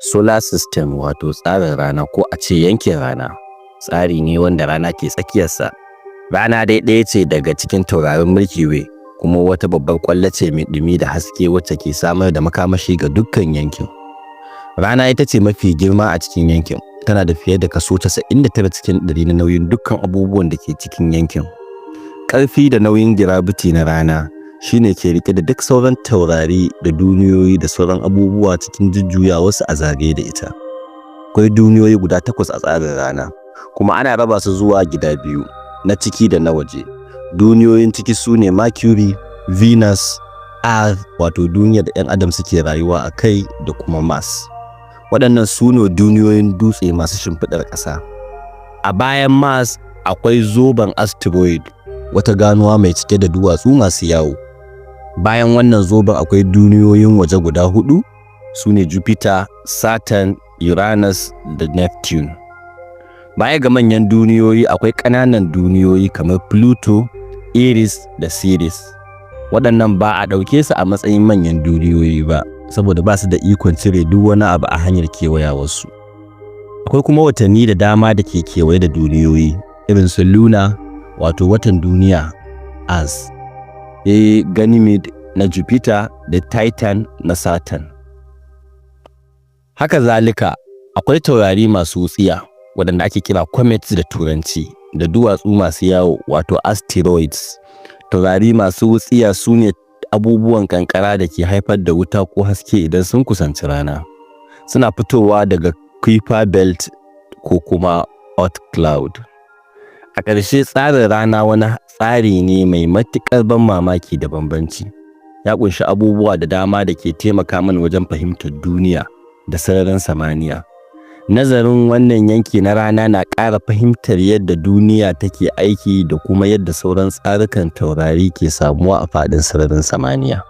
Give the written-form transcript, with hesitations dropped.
Solar system, wato tsarin rana ko a ce yankin rana, tsari ne wanda rana ke tsakiyarsa. Rana dai ɗaya ce daga cikin taurarin Milky Way, kuma wata babbar ƙwallo ce mai ɗumi da haske wacce ke samar da makamashi ga dukkan yankin. Rana ita ce mafi girma a cikin yankin, tana da fiye da kaso 99 cikin 100 na nauyin dukkan abubuwan da ke cikin yankin. Ƙarfi da nauyin gravity na rana shine ke rike da duk sauran taurari da duniyoyi da sauran abubuwa cikin jujjuyawarsu a zagaye da ita. Akwai duniyoyi guda takwas a tsarin rana, kuma ana raba su zuwa gida biyu, na ciki da na waje. Duniyoyin ciki su ne Mercury, Venus, Earth, wato duniyar da 'yan adam suke rayuwa a kai, da kuma Mars. Waɗannan su ne duniyoyin dutse masu shimfiɗar ƙasa. A bayan Mars akwai zoben asteroid, wata ganuwa mai cike da duwatsu masu yawo. Bayan wannan zoben akwai duniyoyin waje guda hudu, su ne Jupiter, Saturn, Uranus da Neptune. Baya ga manyan duniyoyi, akwai ƙananan duniyoyi kamar Pluto, Eris da Ceres. Waɗannan ba a ɗauke su a matsayin manyan duniyoyi ba, saboda ba su da ikon cire duk wani abu a hanyar kewayawarsu. Akwai kuma watanni da dama da ke kewaye da duniyoyi, irin su Luna, wato watan duniya, Earth, Ganymede na Jupiter da Titan na Saturn. Haka zalika, akwai taurari masu wutsiya waɗanda ake kira comets da Turanci, da duwatsu masu yawo, wato asteroids. Taurari masu wutsiya su ne abubuwan kankara da ke haifar da wuta ko haske idan sun kusanci rana. Suna fitowa daga Kuiper Belt ko kuma Oort Cloud. A ƙarshe, tsarin rana wani tsari ne mai matuƙar ban mamaki da bambanci. Ya ƙunshi abubuwa da dama da ke taimaka mana wajen fahimtar duniya da sararin samaniya. Nazarin wannan yanki na rana na ƙara fahimtar yadda duniya take aiki da kuma yadda sauran tsarukan taurari ke samuwa a faɗin sararin samaniya.